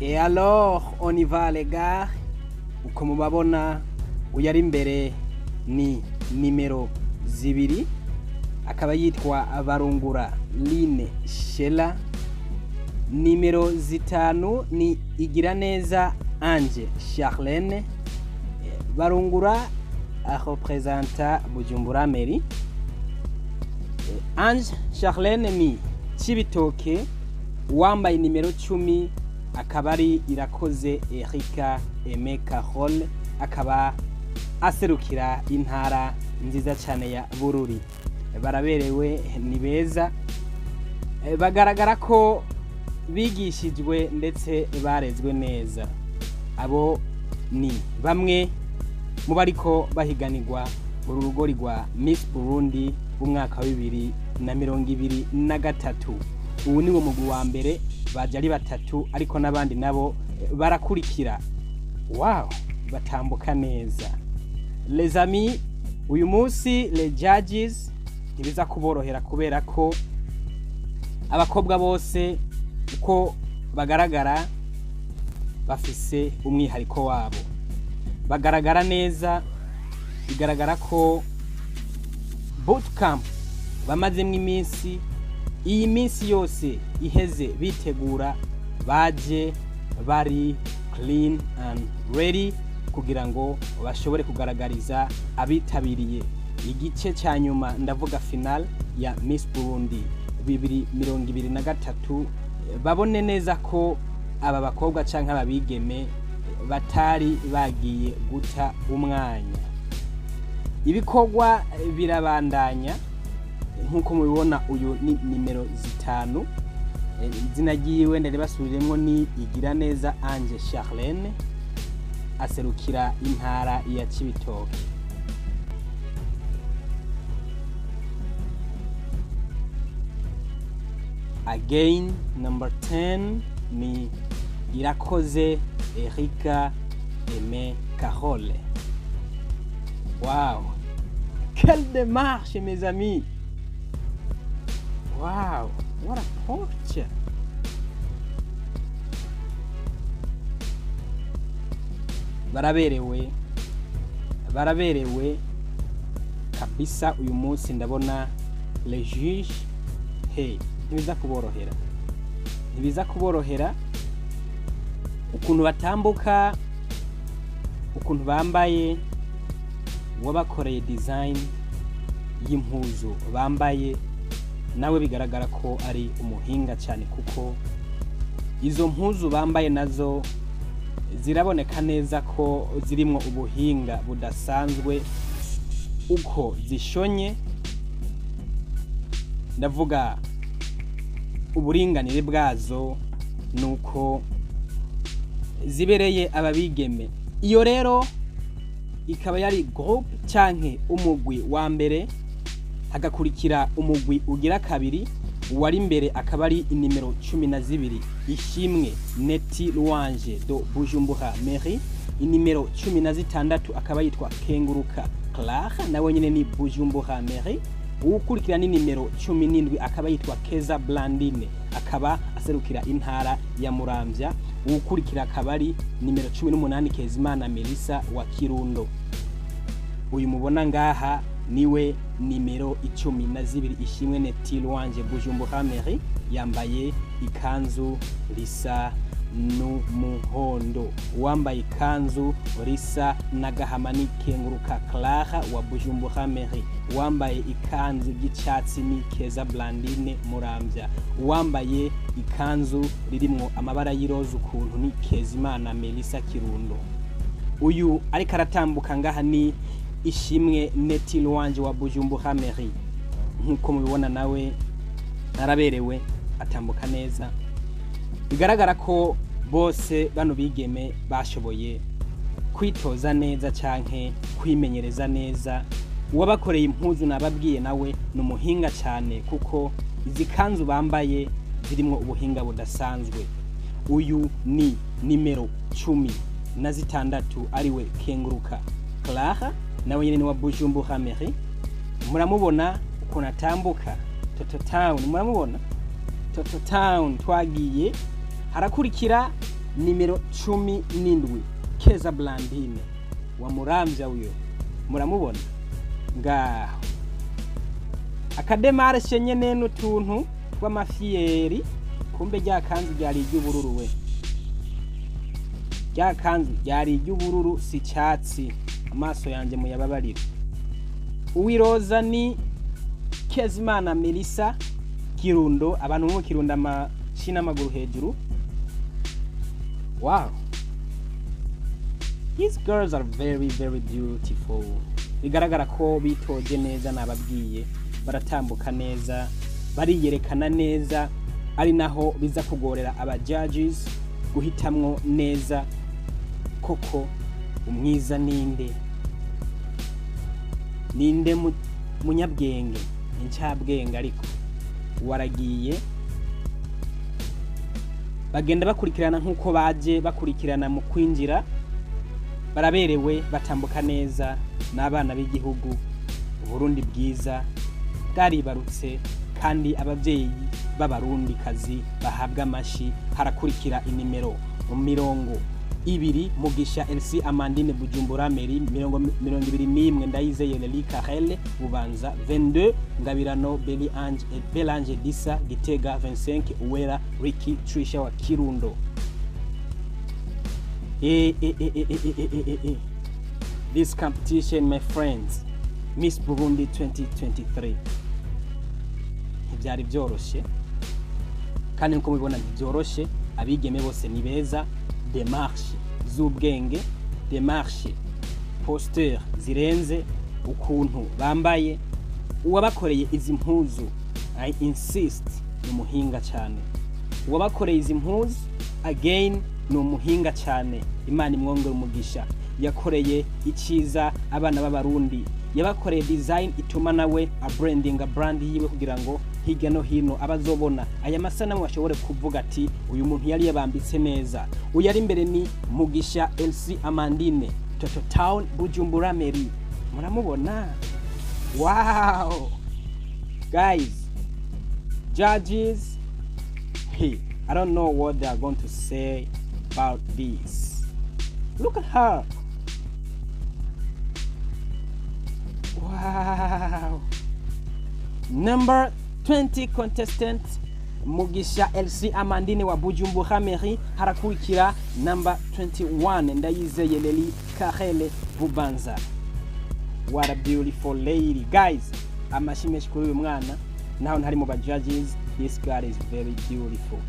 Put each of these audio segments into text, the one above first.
Et alors on y va, les gars. Uko mubabona, uyu ari imbere ni nimero 2, akaba yitwa Barungura Line Shela. Nimero 5 ni Igiraneza Ange Charlene. Barungura arepresenta Bujumbura Mairie. Ange Charlene ni Cibitoke. Uwambaye nimero 10 akaba ari Irakoze Erika Aime Carole, akaba aserukira intara nziza cyane ya Bururi. Baraberewe, ni beza, bagaragara ko bigishijwe ndetse barezwe neza. Abo ni bamwe mu bariko bahiganirwa uru rugori rwa Miss Burundi w'umwaka wa 2023. Ubu ni wo mugwi wa mbere, baje ari batatu, ariko n'abandi nabo barakurikira. Wow, batambuka neza, les amis. Uyu munsi les judges ntibiza kuborohera, kubera ko abakobwa bose uko bagaragara bafise umwihariko wabo, bagaragara neza. Bigaragara ko bootcamp bamazemwo iminsi, iyi minsi yose iheze bitegura, baje bari clean and ready kugira ngo bashobore kugaragariza abitabiriye igice cya nyuma, ndavuga final ya Miss Burundi 2023, babone neza ko aba bakobwa canke aba bigeme batari bagiye guta umwanya. Ibikorwa birabandanya nk'uko mubibona. Uyu ni nimero 5, izina ryiwe ndaribasubiriremwo, ni Igiraneza Ange Charlene, aserukira intara ya Cibitoke. Again, number 10 ni Irakoze Erika Aime Carole. Wow, quelle démarche, mes amis! Wow, what a posture! Baraberewe, baraberewe kabisa. Uyu munsi ndabona les juges, hey, ntibiza kuborohera, ntibiza kuborohera. Ukuntu batambuka, ukuntu bambaye, uwabakoreye design y'impuzu bambaye nawe bigaragara ko ari umuhinga cyane, kuko izo mpuzu bambaye nazo ziraboneka neza ko zirimwo ubuhinga budasanzwe, uko zishonye, ndavuga uburinganire bwazo, nuko zibereye ababigeme. Iyo rero ikaba yari groupe canke umugwi wa mbere. Hagakurikira umugwi ugira kabiri. Uwari imbere akaba ari inimero 12, Ishimwe Neti Louange de Bujumbura Mairie. Inimero 16 akaba yitwa Kenguruka Clara, nawe nyine ni Bujumbura Mairie. Uwukurikira ni nimero 17, akaba yitwa Keza Blandine, akaba aserukira intara ya Muramvya. Uwukurikira akaba ari nimero 18, Kezimana Melissa wa Kirundo. Uyu mubona ngaha niwe nimero 12, Ishimwe Neti Louange, Bujumbura Mairie, yambaye ikanzu risa n'umuhondo. Uwambaye ikanzu risa n'agahama ni Kenguruka Clara wa Bujumbura Mairie. Uwambaye ikanzu ry'icyatsi ni Keza Blandine, Muramvya. Uwambaye ikanzu ririmwo amabara y'iroza ukuntu ni Kezimana Melissa, Kirundo. Uyu ariko aratambuka ngaha ni Ishimwe Neti Louange wa Bujumbura Mairie. Nk'uko mubibona, nawe araberewe, atambuka neza. Bigaragara ko bose bano bigeme bashoboye kwitoza neza canke kwimenyereza neza. Uwabakoreye impuzu nababwiye nawe ni umuhinga cyane, kuko izi kanzu bambaye zirimwo ubuhinga budasanzwe. Uyu ni nimero 16, ariwe Kenguruka Clara, nawe nyene ni wa Bujumbura Mairie. Muramubona ukuntu atambuka, Toto Town, muramubona Toto Town. Twagiye, harakurikira Nimero 17, Keza Blandine wa Muramvya, uyo muramubona ngaho, aka démarche nyene n'utuntu tw'amafiyeri. Kumbe rya kanzu ryari iry'ubururu, we rya kanzu ryari iry'ubururu, si icyatsi, amaso yanjye muyababarire. Uwiroza ni Kezimana Melissa, Kirundo. Abantu bo mu Kirundo, amashi n'amaguru hejuru. Wow, these girls are very very beautiful. Bigaragara ko bitoje neza, nababwiye, baratambuka neza, bariyerekana neza, ari naho biza kugorera aba judges guhitamwo neza koko umwiza ninde, ninde munyabwenge, incabwenge. Ariko waragiye bagenda bakurikirana nk'uko baje bakurikirana mu kwinjira. Baraberewe, batambuka neza, n'abana b'igihugu. Uburundi bwiza bwaribarutse, kandi ababyeyi b'abarundikazi bahabwa amashi. Harakurikira inimero 20, Mugisha Elsie Amandine, Bujumbura Mairie. 21, Ndayizeye Leli Karel, Bubanza. 22, Ngabirano Beli Ange, Belange Disa, Gitega. 25, Uwera Ricky Trisha wa Kirundo. Eh, eh, eh, eh, eh, eh, eh, eh, eh. This competition, my friends, Miss Burundi 2023, ntibyari byoroshye, kandi nkuko mubibona ntibyoroshe. Abigeme bose ni beza, démarche z'ubwenge, démarche, posture zirenze, ukuntu bambaye. Uwabakoreye izi mpuzu, I insist, ni umuhinga cyane. Uwabakoreye izi mpuzu, again, ni umuhinga cyane. Imana imwongere umugisha. Yakoreye icyiza abana b'abarundi, yabakoreye design ituma nawe abrandinga brand yiwe, kugira ngo hirya no hino abazobona aya masanamu bashobore kuvuga ati uyu muntu yari yabambitse neza. Uyu ari imbere ni Mugisha Elsie Amandine, Toto Town, Bujumbura Mairie. Muramubona. Wow, guys, judges, hey, I don't know what they are going to say about this. Look at her. Wow. Number 20 contestant, Mugisha Elsie Amandine wa Bujumbura Mairie. Harakurikira number 21, Ndayizeye Leli Karele, Bubanza. What a beautiful lady, guys. Amashi menshi kuri uyu mwana, naho ntari mu ba judges. This girl is very beautiful.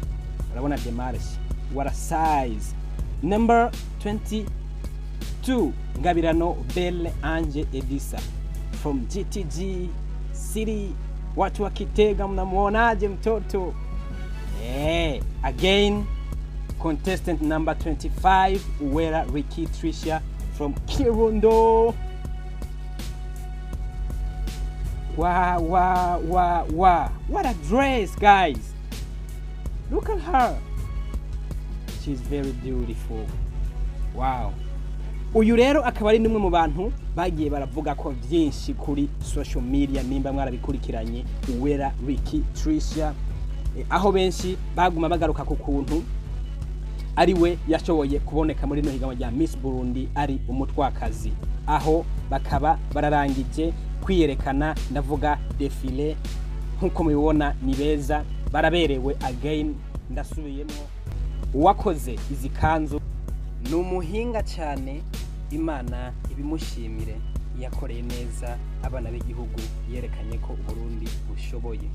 Urabona démarche, what a size. Number 22, Ngabirano Belle Ange Edisa from GTG City. Watu wa Kitega, mnamuonaje mtoto? Again, contestant number 25, Uwera Ricky Trisha from Kirundo. Wow. What a dress, guys. Look at her. She's very beautiful. Wow. Uyu rero akaba ari n'umwe mu bantu bagiye baravuga ko byinshi kuri social media, nimba mwarabikurikiranye, Uwera Ricky Trisha, aho benshi baguma bagaruka ku kuntu ari we yashoboye kuboneka muri rino higanwa rya Miss Burundi ari umutwakazi. Aho bakaba bararangije kwiyerekana, ndavuga défilé. Nk'uko mubibona ni beza, baraberewe. Again, ndasubiyemo, uwakoze izi kanzu ni umuhinga cyane. Imana ibimushimire, yakoreye neza abana b'igihugu, yerekanye ko Uburundi bushoboye.